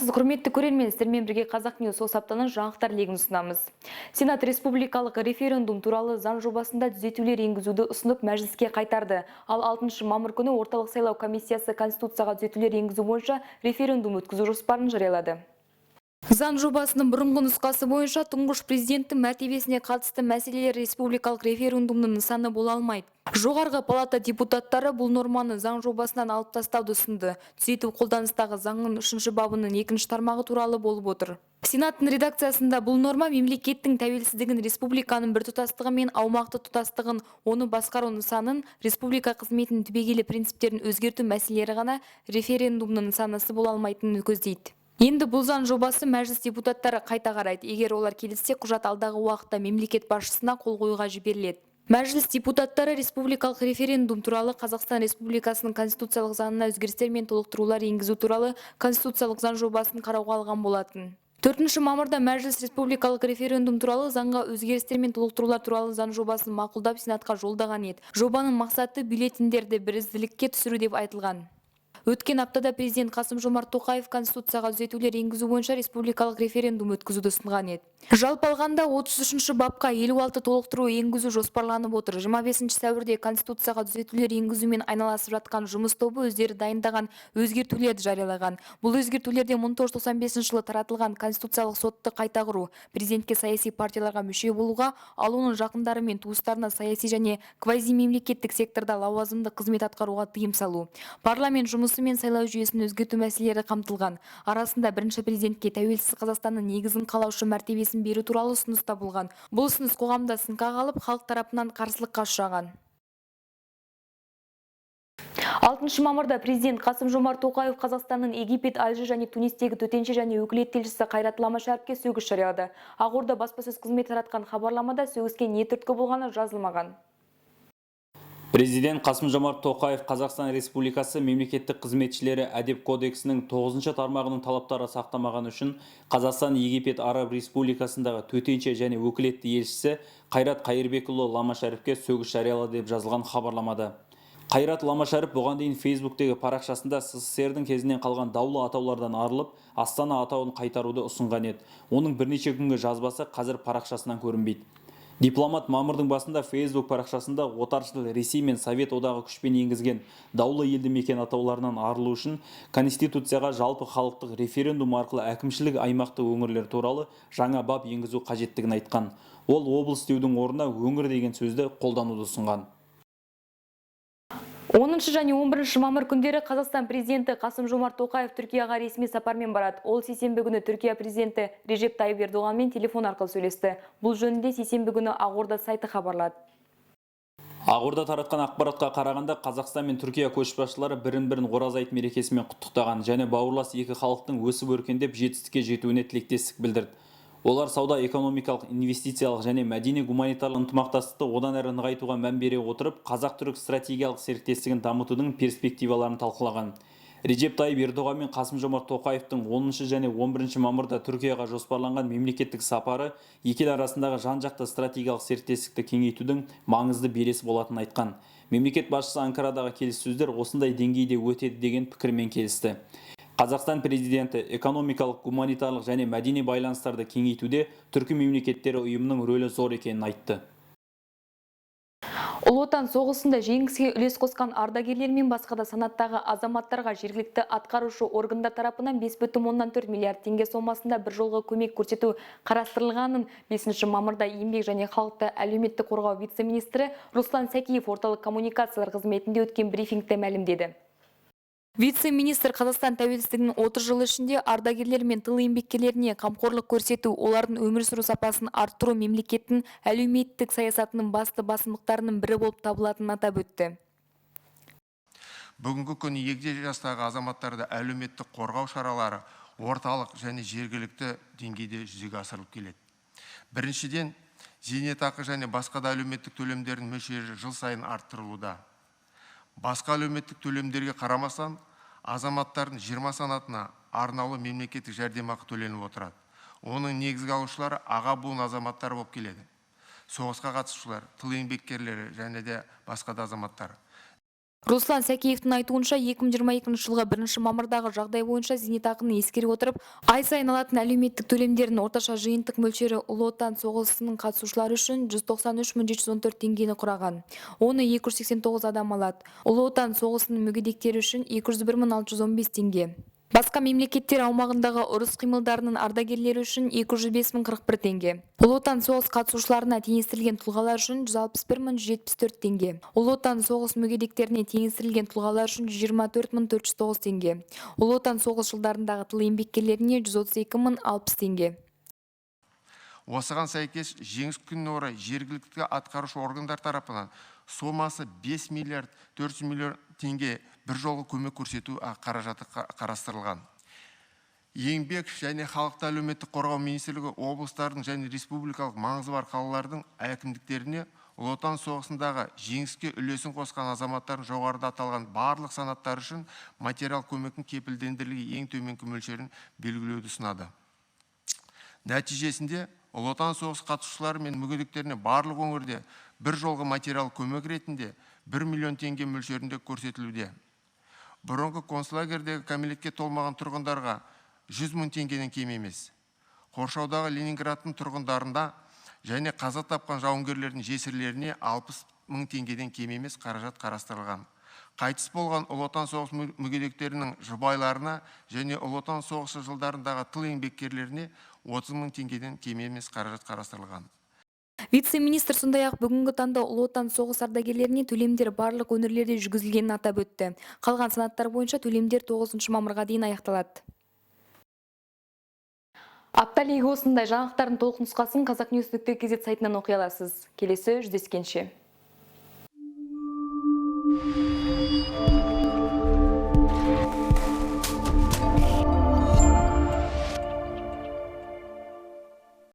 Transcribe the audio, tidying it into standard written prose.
Армысыз, құрметті көрермен, сіздермен бірге Қазақ Ньюс осы аптаның жаңалықтар легін ұсынамыз. Сенат республикалық референдум туралы заң жобасында түзетулер енгізуді ұсынып, мәжіліске қайтарды. Ал 6 мамыр күні Орталық сайлау комиссиясы Конституцияға түзетулер енгізу бойынша референдум өткізу жоспарын жариялады. Заң жобасының бұрынғы нұсқасы бойынша тұңғыш президенттің мәртебесіне қатысты мәселелер республикалық референдумның нысаны бола алмайды. Жоғарғы палата депутаттары бұл норманы заң жобасынан алып тастауды ұсынды. Түзету қолданыстағы заңның 3 бабының 2 тармағы туралы болып отыр. Сенаттың редакциясында бұл норма мемлекеттің тәуелсіздігін, республиканың біртұтастығы мен аумақтық тұтастығын, оны басқару нысанын, республика қызметінің түбегейлі принциптерін өзгерту мәселелері ғана референдумның нысанасы бола алмайтынын көздейді. Енді бұл заң жобасы мәжіліс депутаттары қайта қарайды. Егер олар келіссе, құжат алдағы уақытта мемлекет басшысына қол қоюға жіберіледі. Мәжіліс депутаттары республикалық референдум туралы Қазақстан Республикасының конституциялық заңына өзгерістер мен толықтырулар енгізу туралы конституциялық заң жобасын қарауға алған болатын. 4 мамырда мәжіліс республикалық референдум туралы заңға өзгерістер мен толықтырулар туралы заң жобасын мақұлдап, Сенатқа жолдаған еді. Жобаның мақсаты бюллетендерді бірізділікке түсіру деп айтылған. Өткен аптада президент Қасым-Жомарт Тоқаев Конституцияға түзетулер енгізу бойынша республикалық референдум өткізуді ұсынған еді. Жалпы алғанда 33 бапқа 56 толықтыру енгізу жоспарланып отыр. 25 сәуірде Конституцияға түзетулер енгізумен айналысып жатқан жұмыс тобы өздері дайындаған өзгертулерді жариялаған. Бұл өзгертулерде 1995 жылы таратылған Конституциялық сотты қайта құру, президентке саяси партияларға мүше болуға, ал оның жақындары мен туыстарына саяси және квазимемлекеттік секторда лауазымды қызмет атқаруға тыйым салу, парламент жұмысы мен сайлау жүйесін өзгерту мәселелері қамтылған. Арасында бірінші президентке тәуелсіз Қазақстанның негізін қалаушы мәртебесін беру туралы ұсыныс та болған. Бұл ұсыныс қоғамда сынға қалып, халық тарапынан қарсылыққа ұшыраған. 6 мамырда президент Қасым-Жомарт Тоқаев Қазақстанның Египет, Алжир және Тунистегі төтенше және өкілетті елшісі Қайрат Ламашаровке сөгіс жариялады. Ақорда баспасөз қызметі таратқан хабарламада сөгіске не түрткі болғаны жазылмаған. Президент Қасым-Жомарт Тоқаев Қазақстан Республикасы мемлекеттік қызметшілері әдеп кодексінің 9 тармағының талаптары сақтамағаны үшін Қазақстан Египет Араб Республикасындағы төтенше және өкілетті елшісі Қайрат Қайырбекұлы Ламашаровке сөгіс жариялады деп жазылған хабарламада. Қайрат Ламашаров бұған дейін Фейсбуктегі парақшасында СССР-дің кезінен қалған даулы атаулардан арылып, Астана атауын қайтаруды ұсынған еді. Оның бірнеше күнгі жазбасы қазір парақшасынан көрінбейді. Дипломат мамырдың басында Facebook парақшасында отаршыл Ресей мен Совет одағы күшпен енгізген даулы елді мекен атауларынан арылу үшін Конституцияға жалпы халықтық референдум арқылы әкімшілік аймақты өңірлер туралы жаңа бап енгізу қажеттігін айтқан. Ол облыс деудің орнына өңір деген сөзді қолдануды ұсынған. 10 және 11 мамыр күндері Қазақстан президенті Қасым-Жомарт Тоқаев Түркияға ресми сапармен барады. Ол сейсенбі күні Түркия президенті Режеп Тайып Ердоғанмен телефон арқылы сөйлесті. Бұл жөнінде сейсенбі күні Ақорда сайты хабарлады. Ақорда таратқан ақпаратқа қарағанда, Қазақстан мен Түркия көшбасшылары бірін-бірін Ораза айт мерекесімен құттықтаған және бауырлас екі халықтың өсіп өркендеп жетістікке жетуіне тілектестік білдірді. Олар сауда, экономикалық, инвестициялық және мәдени гуманитарлық ынтымақтастықты одан әрі нығайтуға мән бере отырып, қазақ-түрік стратегиялық серіктестігін дамытудың перспективаларын талқылаған. Режеп Тайып Ердоған мен Қасым-Жомарт Тоқаевтың 10 және 11 мамырда Түркияға жоспарланған мемлекеттік сапары екі ел арасындағы жан-жақты стратегиялық серіктестікті кеңейтудің маңызды белесі болатынын айтқан. Мемлекет басшысы Анкарадағы келіссөздер осындай деңгейде өтеді деген пікірмен келісті. Қазақстан президенті экономикалық, гуманитарлық және мәдени байланыстарды кеңейтуде түркі мемлекеттері ұйымының рөлі зор екенін айтты. Ұлы Отан соғысында жеңіске үлес қосқан ардагерлер мен басқа да санаттағы азаматтарға жергілікті атқарушы органдар тарапынан 5,4 миллиард теңге сомасында бір жолғы көмек көрсету қарастырылғанын 5 мамырда еңбек және халықты әлеуметтік қорғау вице-министрі Руслан Сәкиев орталық коммуникациялар қызметінде өткен брифингте мәлімдеді. Вице-министр Қазақстан тәуелсіздігінің 30 жылы ішінде ардагерлер мен тыл еңбеккерлеріне қамқорлық көрсету, олардың өмір сүру сапасын арттыру мемлекеттің әлеуметтік саясатының басты басымдықтарының бірі болып табылатынын атап өтті. Бүгінгі күні егде жастағы азаматтарды әлеуметтік қорғау шаралары орталық және жергілікті деңгейде жүзеге асырылып келеді. Біріншіден, зейнетақы және басқа да әлеуметтік төлемдердің мөлшері жыл сайын арттырылуда. Басқа әлеуметтік төлемдерге қарамастан, азаматтардың 20 санатына арнаулы мемлекеттік жәрдемақы төленіп отырады. Оның негізгі алушылары аға буын азаматтары болып келеді. Соғысқа қатысушылар, тыл еңбеккерлері және де басқа да азаматтар. Руслан Сәкеевтің айтуынша, 2022 жылғы 1 мамырдағы жағдай бойынша зейнетақыны ескере отырып, ай сайын алатын әлеуметтік төлемдердің орташа жиынтық мөлшері Ұлы Отан соғысының қатысушылары үшін 193 714 теңгені құраған. Оны 289 адам алады. Ұлы Отан соғысының мүгедектері үшін 201 615 теңге. Басқа мемлекеттер аумағындағы ұрыс қимылдарының ардагерлері үшін 205 041 теңге. Ұлы Отан соғыс қатысушыларына теңестірілген тұлғалар үшін 161 174 теңге. Ұлы Отан соғыс мүгедектеріне теңестірілген тұлғалар үшін 124 409 теңге. Ұлы Отан соғыс жылдарындағы тыл еңбеккерлеріне 132 060 теңге. Осыған сәйкес, Жеңіс күніне орай жергілікті атқарушы органдар тарапынан сомасы 5 миллиард 400 миллион теңге бір жолғы көмек көрсету қаражаты қарастырылған. Еңбек және халықты әлеуметтік қорғау министрлігі облыстардың және республикалық маңызы бар қалалардың әкімдіктеріне Ұлы Отан соғысындағы жеңіске үлесін қосқан азаматтардың жоғарыда аталған барлық санаттары үшін материал көмектің кепілдендірілген ең төменгі мөлшерін белгілеуді ұсынады. Нәтижесінде, Ұлы Отан соғысы қатысушылары мен мүгедектеріне барлық өңірде бір жолғы материал көмек ретінде 1 миллион теңге мөлшерінде көрсетілуде. Бұрынғы концлагердегі кәмелетке толмаған тұрғындарға 100 мың теңгеден кем емес. Қоршаудағы Ленинградтың тұрғындарында және қаза тапқан жауынгерлердің жесірлеріне 60 мың теңгеден кем емес қаражат қарастырылған. Қайтыс болған Ұлы Отан соғыс мүгедектерінің жұбайларына және Ұлы Отан соғысы жылдарындағы тыл еңбеккерлеріне 30 мың теңгеден кем емес қаражат қарастырылған. Вице-министр сондай-ақ бүгінгі таңда Ұлы Отан соғыс ардагерлеріне төлемдер барлық өңірлерде жүргізілгенін атап өтті. Қалған санаттар бойынша төлемдер 9 мамырға дейін аяқталады. Апта легі осындай. Жаңалықтардың толық нұсқасын қазақnews.kz сайтынан оқи аласыз. Келесі жүздескенше.